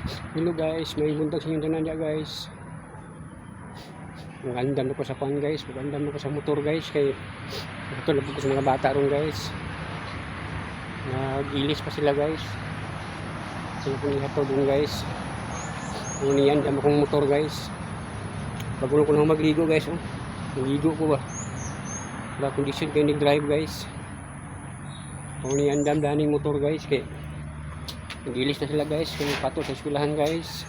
Hello guys, may buntag sa inyong tanan diya, guys. Magandam ko sa kuan, guys, magandam ko sa motor, guys, kay ito ko sa mga bata ron, guys. Nag-ilis pa sila, guys. Sila ko nila to dun, guys. Ano niyan, damo kong motor, guys. Bago lang ko na magligo, guys, oh. Magligo ko ba. Wala kondisyon kayo nag-drive, guys. Kung niyan dam daning motor, guys, kay nag-ilis na sila, guys, kay pato sa eskwelahan, guys.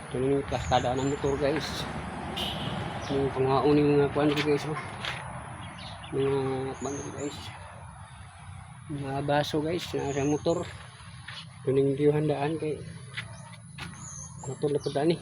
Ito na yung plastada ng motor, guys. Yung panghaon yung mga kuan dito, guys, oh. Mga kuan dito, guys. Mga baso, guys, na sa motor. Ito na yung diyuhan daan kay motor na po daan eh.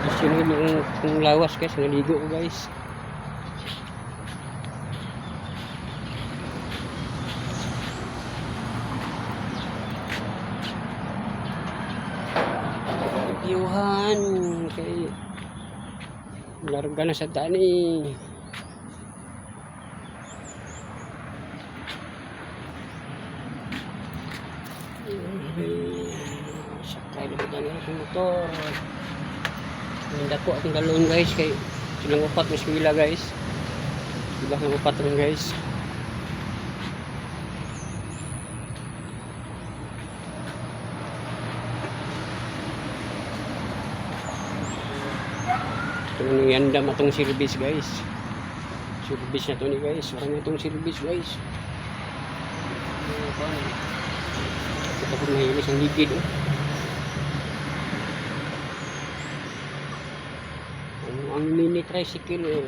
Gusto nyo yung lawas, guys, naligo ko, guys. Yuhan kay larga na sa daan eh. Sakay na ba akong motor? Hindi ko akong galon, guys, kay silang upat mas eskwela, guys. Sila lang upat ron, guys. Ito nang yandam atong service, guys. Service na to ni, guys. Marami itong service, guys. Ito po mahilis ang ligid, oh. Ang mini tricycle eh.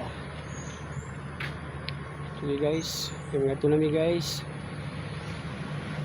Sige guys, yung ito nami, guys.